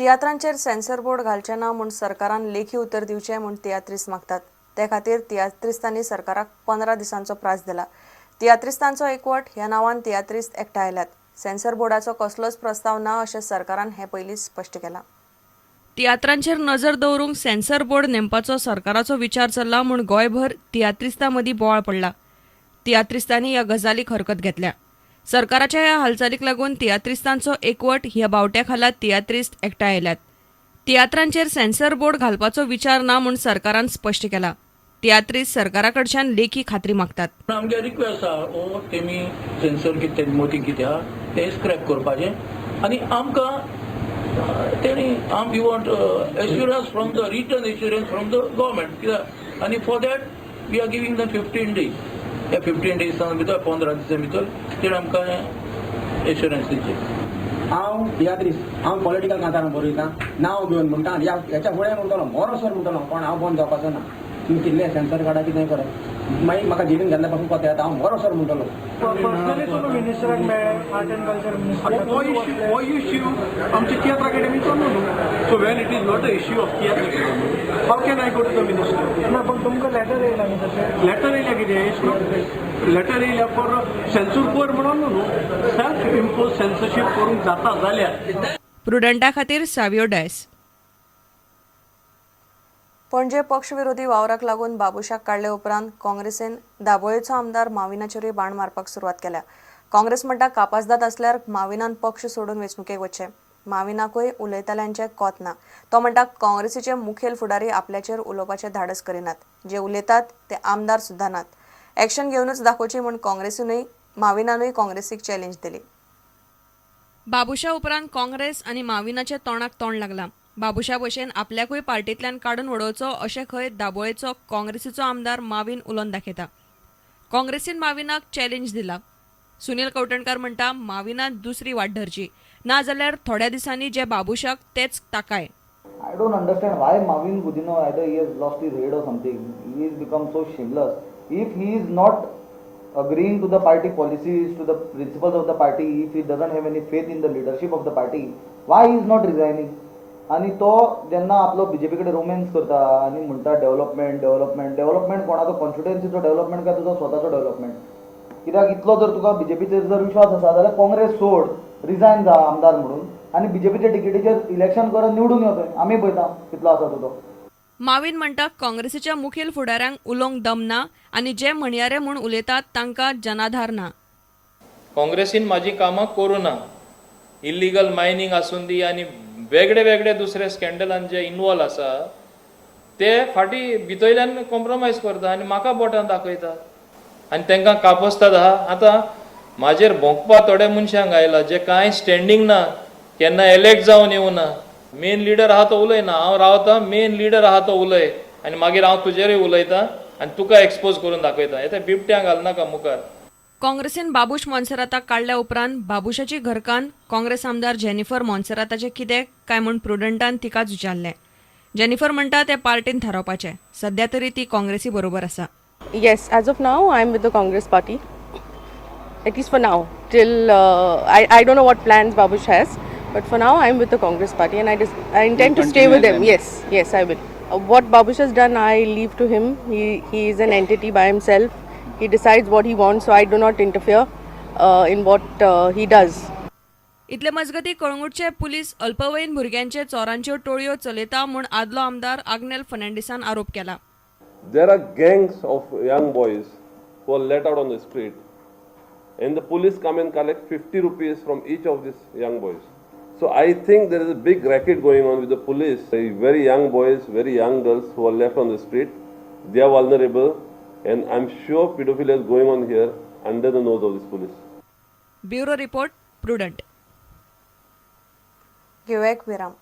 तियात्रांचेर censor board घालचें ना म्हूण सरकारान लेखी उतर दिवचें म्हूण तियात्रिस्त मागतात. ते खातीर तियात्रिस्तांनी सरकाराक 15 दिसांचो प्रास दिला. तियात्रिस्तांचो एकवट ह्या नांवान तियात्रिस्त एकठांय आयल्यात. सेन्सर बोर्डाचो कसलोच प्रस्ताव ना अशें सरकारान हे पयलींच स्पश्ट केलां. तियात्रांचेर नजर दवरूंक सेन्सर बोर्ड नेमपाचो सरकाराचो विचार चल्ला म्हूण गोंयभर तियात्रिस्तां मदीं बोवाळ पडला. तियात्रिस्तांनी ह्या गजालीक हरकत घेतल्या. सरकाराच्या ह्या हालचालीक लागून तियात्रिस्तांचो एकवट ह्या बावट्या खाला तियात्रिस्त एकठांय आयल्यात. तियात्रांचेर सेन्सर बोर्ड घालपाचो विचार ना म्हूण सरकारान स्पश्ट केला. तियात्रिस्त सरकारा कडच्यान लेखी खात्री मागतात. पूण आमगे रिक्वेस्ट आहा, ओ तेमी सेन्सर कितें तें मोती कितें आहा तें स्क्रॅप करपाचें आनी आमकां तेणी आम we want assurance from the written assurance from the government कित्याक आनी for that we are giving the 15 days. ह्या 15 डेजां भितर, 15 दिसां भितर तेणी आमकां एश्युरन्स दिवचें. हांव तियात्रीस, हांव पॉलिटिकल कांतारां बरयता. नांव घेवन म्हणटा आनी ह्या हेच्या फुडें म्हणटलो, मरोसर म्हणटलो, पण हांव बंद जावपाचो ना. तुमी कितले सेन्सर काडा, कितें करात, मागीर म्हाका जेलीन घातल्या पासून कोता येता. हांव मरोसर म्हणटलो. पर्सनली तुमी मिनिस्टराक मेळ्ळे, आर्ट अँड कल्चर मिनिस्टर? हो इश्यू आमच्या तियात्र अकॅडमीचो न्हू. So when it is not a issue of Tiatr Academy, how can I go to the minister? ना, पण तुमकां लेटर येयला न्ही तशें? लेटर येयल्या कितें, it's not letter येयल्या फॉर सेन्सर बोर्ड म्हणून न्हू. सेल्फ इम्पोज सेन्सरशीप करूंक जाता जाल्यार प्रुडंटा खातीर सावियो डायस. पणजे पक्षविरोधी वावराक लागून बाबुशाक काडले उपरांत काँग्रेसीन दाबोळेचो आमदार माविनाचेरूय बाण मारपाक सुरवात केल्या. काँग्रेस म्हणटा, कापाजदाद आसल्यार माविनान पक्ष सोडून वेंचणुकेक वचचें. माविनाकूय उलयतल्यांचें कोत ना. तो म्हणटा, काँग्रेसीचे मुखेल फुडारी आपल्याचेर उलोवपाचें धाडस करिनात. जे उलयतात ते आमदार सुद्दां नात. एक्शन घेवनूच दाखोवची म्हूण काँग्रेसीनूय माविनानूय काँग्रेसीक चॅलेंज दिली. बाबुशा उपरांत काँग्रेस आनी माविनाचे तोंडाक तोंड लागलां. बाबुशा भशेन आपल्याकूय पार्टींतल्यान काडून उडोवचो अशें खंय दाबोळेचो काँग्रेसीचो आमदार माविन उलोवन दाखयता. काँग्रेसीन माविनाक चॅलेंज दिला. सुनील कवठणकार म्हणटा, माविनान दुसरी वाट धरची, नाजाल्यार थोड्या दिसांनी जे बाबुशाक तेच ताकाय. I don't understand why Mauvin Godinho, either he has lost his head or something. He has become so shameless. If he is not agreeing to the party policies, to the principles of the party, if he doesn't have any faith in the leadership of the party, why he is not resigning? आनी तो जेन्ना आपलो BJP कडेन romance करता आनी म्हणटा development, development, development, कोणाचो कॉन्स्टिट्युएन्सीचो development काय तुजो स्वताचो डेव्हलपमेंट? कित्याक इतलो जर तुका बीजेपीचेर जर विश्वास आसा जाल्यार काँग्रेस सोड, रिजायन जा आमदार म्हणून आनी बीजेपीच्या तिकेटीचेर इलेक्शन करत निवडून यो थंय. आमी पळयता कितलो आसा तो. माविन म्हणटा, काँग्रेसीच्या मुखेल फुडाऱ्यांक उलोवंक दम ना आनी जे म्हणयारे म्हूण उलयतात तांकां जनाधार ना. काँग्रेसीन म्हाजी कामां करूं ना. इल्लिगल मायनींग आसूं दी आनी वेगळे वेगळे दुसरे स्कॅन्डलान जे इनवॉल्व आसा ते फाटीं भितरल्यान कॉम्प्रोमायज करता आनी म्हाका बोटां दाखयता आनी तांकां कापस्ताद आहा. आतां म्हाजेर भोंकपा थोड्या मनशांक आयला जे कांय स्टँडींग ना, केन्ना एलेक्ट जावन येवना. मेन लिडर आहा तो उलयना. हांव रावता, मेन लिडर आहा तो उलय आनी मागीर हांव तुजेरूय उलयता आनी तुका एक्सपोज करून दाखयता. हे ते बिबट्यांक घालनाका मुखार. काँग्रेसीन बाबूश मोन्सेराताक काडल्या उपरांत बाबूशाची घरकान्न काँग्रेस आमदार जेनिफर मोन्सेराताचें कितें काय म्हूण प्रुडंटान तिकाच विचारलें. जेनिफर म्हणटा, ते पार्टीन थारावपाचें, सध्या तरी ती काँग्रेसी बरोबर आसा. Yes, as of now, I'm with the Congress party. At least for now. Till I don't know what plans Babush has, but for now, I'm with the Congress party and I intend to stay with them. Yes, I will. What Babush has done, I leave to him. He is an entity by himself. He decides what he wants, so I do not interfere in what he does. इतले मजगती, कळंगूटचे police अल्पवयीन भुरग्यांचे चोरांच्यो टोळयो चलयता म्हूण आदलो आमदार आग्नेल फर्नांडीसान आरोप केला. There are gangs of young boys who are let out on the street, and the police come and collect 50 rupees from each of these young boys. So I think there is a big racket going on with the police. Very young boys, very young girls who are left on the street, they are vulnerable, and I'm sure pedophilia is going on here under the nose of this police. Bureau report, prudent. घेऊया एक विराम.